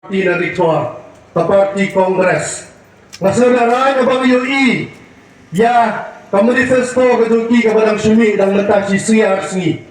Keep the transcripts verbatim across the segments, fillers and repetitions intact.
Party na Rithor, ka party Congress. Nga sngewnarai ba nga ïohi ïa ka manifesto ka jong ki kaba dang shu mih dang mynta shi sngi ar sngi.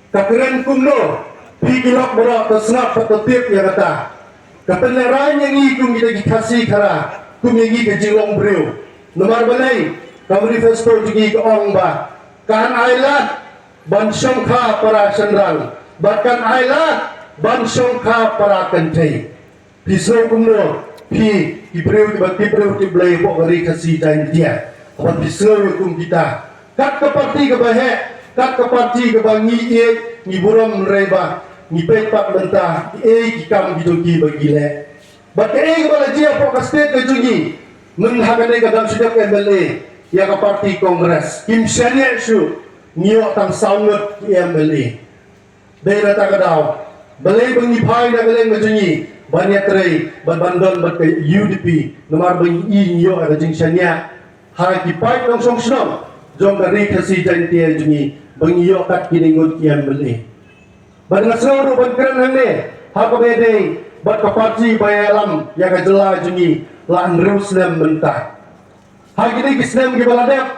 Ka kren kumno, phi ki lok baroh, to sngap bad to tip ïa kata. Ka pynlehraiñ ïa ngi kum kita ki Khasi Khara, kum ïa ngi ka jinglong briew. Namar balei, ka manifesto jong ngi ka ong ba kan ailad ban shongkha para shynrang bad kan ailad ban shongkha para kynthei. Phi sngew kumno, phi ki briew kiba tip briew tip Blei hapoh ka ri Khasi Jaiñtia? Haba phi sngew kum kita, kat ka party kaba heh, kat ka party kaba ngi ïeit, ngi burom, hynrei ba ngi peit pat mynta kiei ki kam ki jong ki ba ki leh. Bad kaei kaba la jia hapoh ka state ka jong ngi, mynta ha kane ka dang shu dep M L A ïa ka party Congress, kim shaniah shuh, ngi ïoh tang saw ngut ki M L A. Dei na kata ka daw, balei ba ngi phai na ka liang ka jong ngi ban ïatrei bad ban don bad ka U D P? Namar ba ngi ïoh ka jingshaniah ha ki paid nongshong shnong jong ka ri Khasi Jaiñtia jong ngi ba ngi ïoh kat kine ngut ki M L A. Bad nga sngew ruh ban kren hangne ha kaba ïadei bad ka party ba ïalam ïa ka jylla jong ngi la hynriew snem mynta. Ha kine ki snem kiba la dep,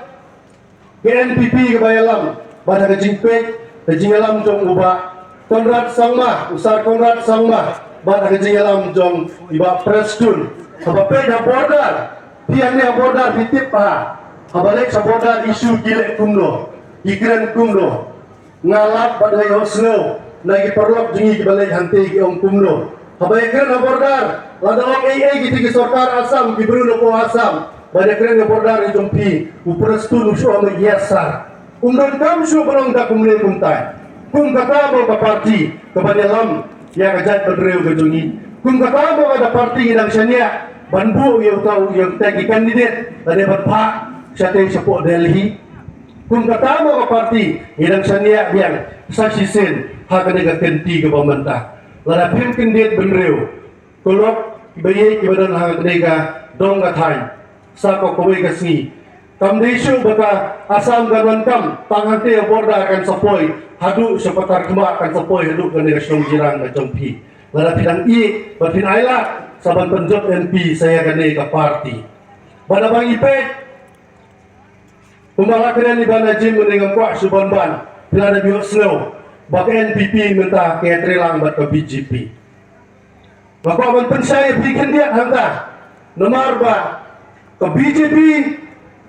ka N P P kaba ïalam bad ha ka jingpeit, ka jingïalam jong u Bah Conrad Sangma, u Sir Conrad Sangma, bad ha ka jingïalam jong i Bah Prestone. Haba peit ha border, phi hangne ha border phi tip ba haba leit ha border issue ki leh kumno, ki kren kumno. Nga lap bad nga ïohsngew na ki paralok jong ngi kiba leit hangtei ki ong kumno. Haba ïakren ha border, lada ong ei ei kita ki sorkar Assam, ki briew na poh Assam, ba ïakren ha border jong phi, u Prestone u shu ong yes sir. Um donkam shuh ban ong da kumne kumtai. Kum kata mo ka party kaba ïalam ïa ka jaitbynriew ka jong ngi? Kum kata mo ka da party ngi dang shaniah ban buh ïa uta u ïa uta ki candidate lane ban phah shatei shapoh Delhi? Kum kata mo ka party ngi dang shaniah biang sa shisien ha kane ka kynti kaba mynta? Lada phim kyndit bynriew, ko lok kiba ïeit kiba don ha kane ka dong ka thaiñ, sa ko kawei ka sngi, kam dei shuh ba ka Assam kan wan kam tang hangtei ha border, kan sa poi haduh sha Patharkhmah, kan sa poi haduh kane ka shnong jirang ka jong phi. Lada phi dang ïeit bad phin ailad, sa ban pynjop M P sa ïa kane ka party. Bad haba ngi peit, kumba la kren i Bah Najim, mynne ngam kwah shuh ban ban, phi la dep ïohsngew ba ka N P P mynta ka ïatreilang bad ka B J P. Nga kwah ban pynshai ïa phi khyndiat hangta, namar ba ka B J P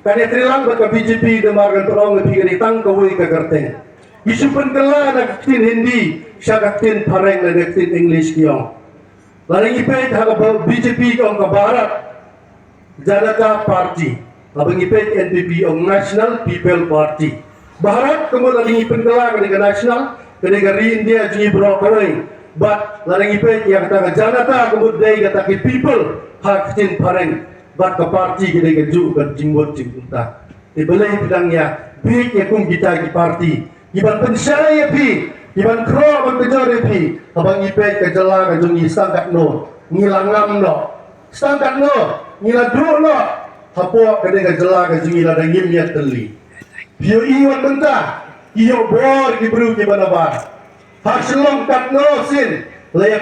kan ïatreilang bad ka B J P namar ngan pynlong ïa phi ka dei tang kawei ka kyrteng. Ki shu pynkylla na ka ktien Hindi sha ka ktien Phareng, na ka ktien English ki ong. Lada ngi peit ha ka B J P ki ong ka Bharat Janata Party. Haba ngi peit N P P ong National People Party. Bharat ka mut lada ngi pynkylla ka dei ka national, ka dei ka ri India jong ngi baroh kawei. Bad lada ngi peit ïa kata ka Janata ka mut dei kata ki people ha ka ktien Phareng. Bad ka party ka dei kajuh ka jingmut jingpynta. Te balei phi dang ïa bieit ïa kum kita ki party kiban pynshai ïa phi, kiban khroh ban kynjor ïa phi? Haba ngi peit ka jylla ka jong ngi, stang katno ngi la ngam noh, stang katno ngi la duh noh hapoh kane ka jylla ka jong ngi lada ngim ïatylli. Phi ïohi wat mynta, ki ïoh bor ki briew kiba nabar. Ha Shillong katno sien la ïa